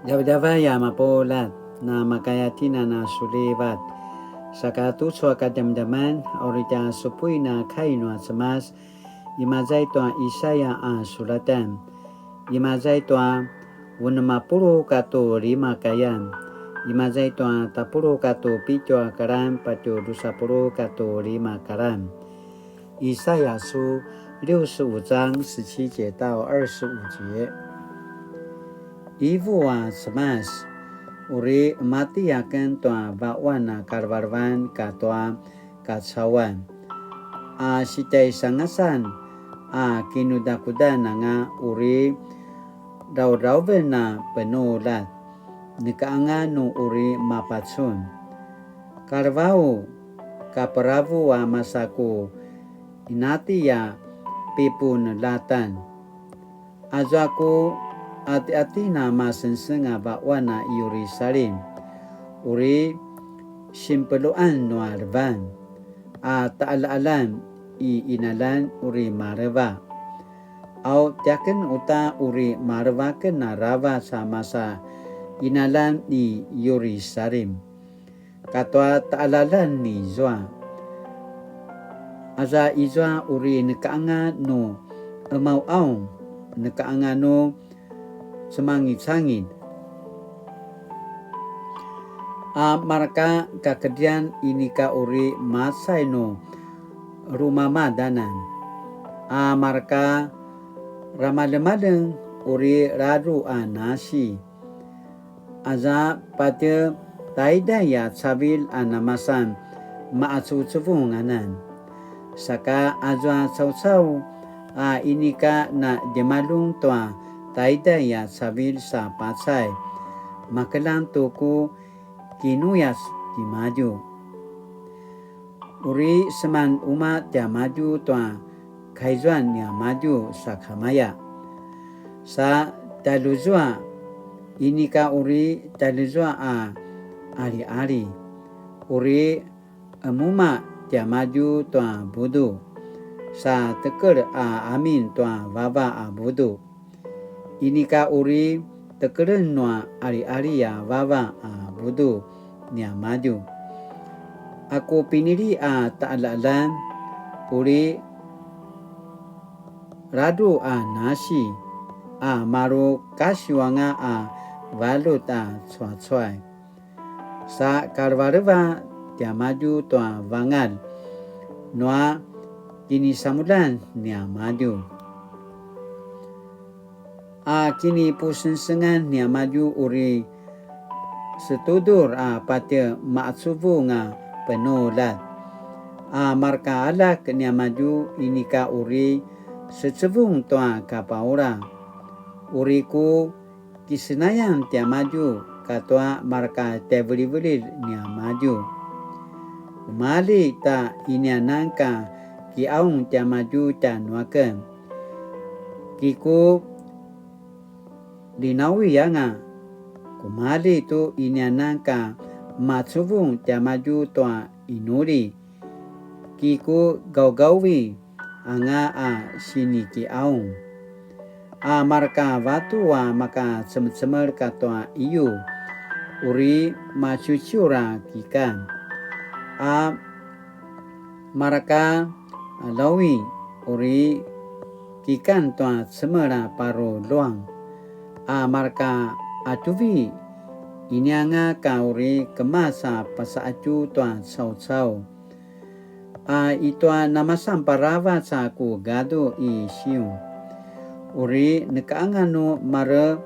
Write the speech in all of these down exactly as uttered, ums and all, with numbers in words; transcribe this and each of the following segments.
Djavadjavay a mapuljat, na makaya tjen a na sulivat. Saka tucu a kadjamadjaman, a uri tja supuin a kai nua Cemas, imaza i tua Isaya a sulatan. Imaza i tua unem a puluq katua lima kayan. Imaza i tua tapuluq katua pitju a karan patje drusa puluq katua lima karan. 以賽亞書六十五章十七節到二十五節。Qivu a Cemas, uri mati aken tua vaquan a kalevelevan katua kacauan, a sitjaisangasan a kinudakudan anga uri draudrauven a penuljat, neka anga nu uri mapacun. Kalevau, kaperavu a masa ku inati a pipuneljatan. Azua ku atiatin a masengseng a vaquan a Yerusalim, uri sinpeluan nua levan, a taqaljaqaljan i qinaljan uri maleva. Au tiaken uta uri maleva aken aravac a masa qinaljan i Yerusalim, katua taqaljaqaljan izua. Aza izua uri neka anga nu qemauqaung, neka anga nu cemangicangit. A mareka kakedrian inika uri macay nu lumamadanan. A mareka ramaljemaljeng uri ladruq a nasi. Aza patje taiday a cavilj a namasan maqacuvucuvung anan. Saka azua caucau a inika na djemaljun tua taiday a cavilj sa pacay, makeljang tu ku kinuyas timadju. Uri seman umaq tiamadju tua kaizuan niamadju sakamaya. Sa tjaljuzua, inika uri tjaljuzua a aliali. Uri qemuma tiamadju tua budu, sa tekel a amin tua vava a budu. Inika uri tekelen nua aliali a vava a budu niamadju. A ku pinili a taqaljaqaljan, uri ladruq a nasi, a maru kasiw anga a valjut a cuacuay. Sa kalevaleva tiamadju tua vangalj nua kinisamuljan niamadju. A kinipusengsengan niamadju uri setudur a patje maqacuvung a penuljat. A mareka aljak niamadju inika uri secevung tua kapaula. Uri ku kisenayan tiamadju katua mareka tjaivilivililj niamadju. Kumalji ta inianan ka kiqaung tiamadju tjanuaken. Ki ku linawi anga. Kumalji tu inianan ka macuvung tiamadju tua inuli. Ki ku gawgawi anga a sinikiqaung. A mareka vatu a maka cemecemel katua iyu, uri maciuciur a kikan. A mareka lawi, uri kikan tua cemel a paru luang. A mareka qatjuvi, inianga ka uri kemac a pasaqatju tua caucau. A i tua namasan paravac a ku gadu i Siun, uri neka anga nu mare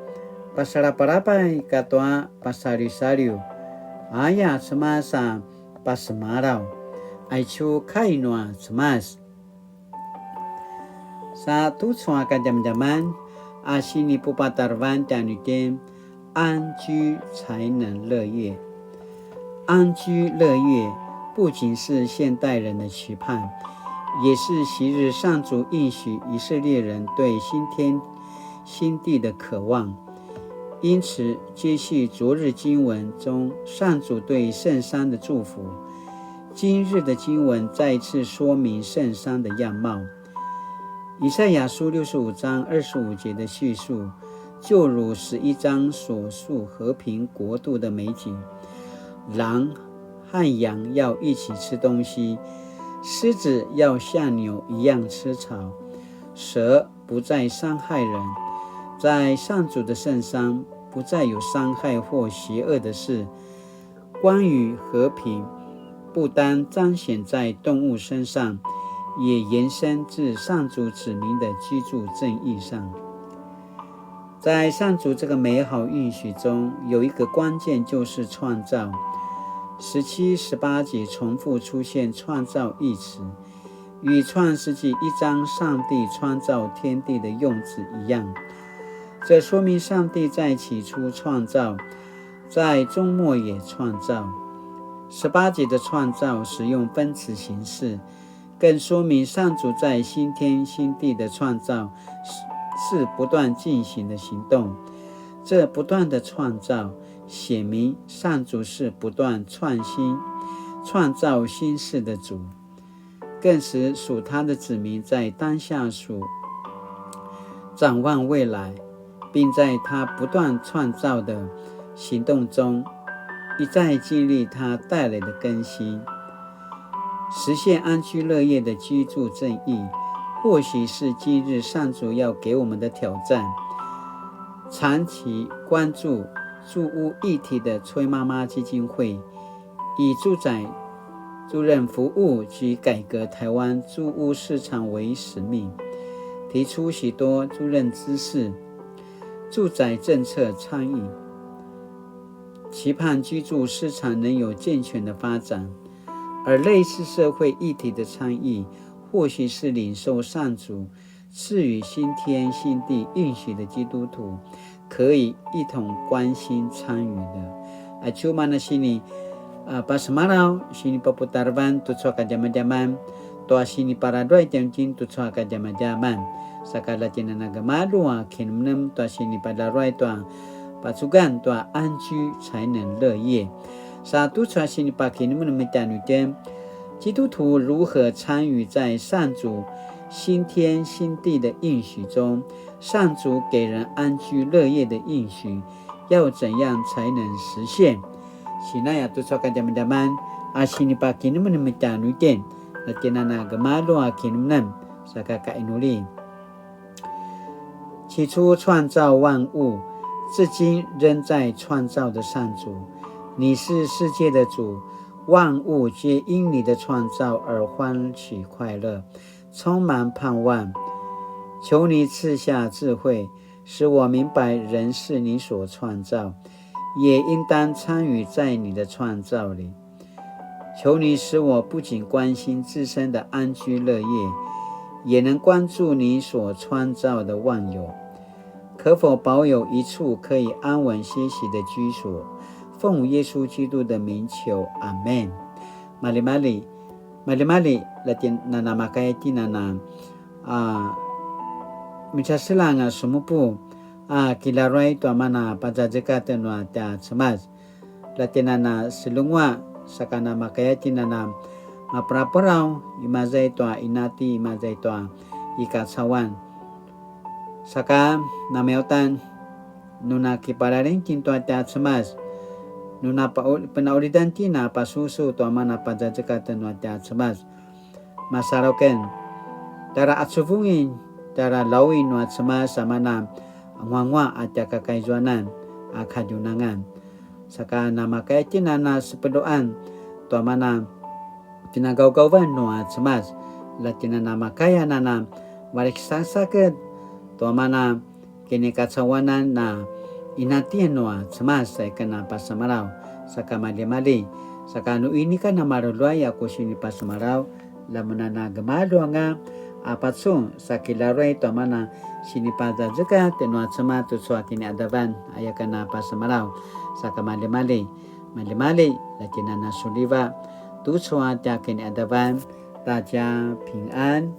pasalapalapay katua pasalisaliw, aya Cemas a pasemalaw. Aicu kai nua Cemas. Sa tucu a kadjamadjaman a sinipupatarevan tjanuitjen, 安居才能乐业。安居乐业不仅是现代人的期盼，也是昔日上主应许以色列人对新天新地的渴望。因此，接续昨日经文中上主对圣山的祝福，今日的经文再一次说明圣山的样貌。以赛亚书六十五章二十五节的叙述，就如十一章所述和平国度的美景。狼和羊要一起吃东西，狮子要像牛一样吃草，蛇不再伤害人。在上主的圣山，不再有伤害或邪恶的事。关于和平，不单彰显在动物身上，也延伸至上主子民的居住正义上。在上主这个美好应许中，有一个关键就是创造。十七、十八节重复出现“创造”一词，与创世纪一章上帝创造天地的用词一样。这说明上帝在起初创造，在终末也创造。十八节的“创造”使用分词形式，更说明上主在新天新地的创造是不断进行的行动。这不断的创造，显明上主是不断创新、创造新事的主，更使属他的子民在当下所展望未来，并在他不断创造的行动中，一再经历他带来的更新。实现安居乐业的居住正义，或许是今日上主要给我们的挑战。长期关注住屋议题的崔妈妈基金会，以住宅租赁服务及改革台湾租屋市场为使命，提出许多租赁知识、住宅政策倡议，期盼居住市场能有健全的发展。而类似社会议题的倡议，或许是领受上主赐予新天新地应许的基督徒可以一同关心参与的。Aicu mana sini, a, pasemalaw, sini paputarevan tucu a kadjamadjaman, tua sini paraduay tjanuitjen tucu a kadjamadjaman. Saka la tjinana gemalju a kinemnem tua sini padaruay tua pacugan tua 安居才能乐业. Sa tucu a sini pakinemnem tjanuitjen, 基督徒如何参与在上主新天新地的应许中？上主给人安居乐业的应许，要怎样才能实现？Sinaya tucu a kadjamadjaman a sini pakinemnem tjanuitjen, la tjinana gemalju a kinemnem, saka kainuli. 起初创造万物，至今仍在创造的上主，你是世界的主，万物皆因你的创造而欢喜快乐，充满盼望。求你赐下智慧，使我明白人是你所创造，也应当参与在你的创造里。求你使我不仅关心自身的安居乐业，也能关注你所创造的万有，可否保有一处可以安稳歇息的居所？奉耶稣基督的名求，阿们。Malimali, malimali, la tjinana makaya tjinana, a, micaselang a semupu, a, kilaruay tua mana pazazekatj nua tja Cemas. La tjinana selengua, saka namakaya tjinana maperaperaw, imaza i tua inati, imaza i tua i kacauan. Saka namiyautan, nuna kipalaling tjen tua tja Cemas, nuna pau-, penaulidan tjen a pasusu tua mana pazazekatj nua tja Cemas. Masalu aken, tjara acuvungin, tjara lawi nua Cemas a mana nguanguaq a tja kakaizuanan a kadjunangan. Saka namakaya tjinana sepeduan tua mana kinagaugavan nua Cemas, la tjinana makaya nana valiksaksaket tua mana kinikacauanan na inatien nua Cemas sa ikana pasemalaw, saka malimali, saka nu inika namaluluay a ku sinipasemalaw, lamunana gemalju anga a pacun sa kilaruay tua mana sinipazazekatj nua Cemas tucu a kiniadavan, aya kana pasemalaw, saka malimali, malimali, la tjinana suliva tucu a tja kiniadavan, 大家平安.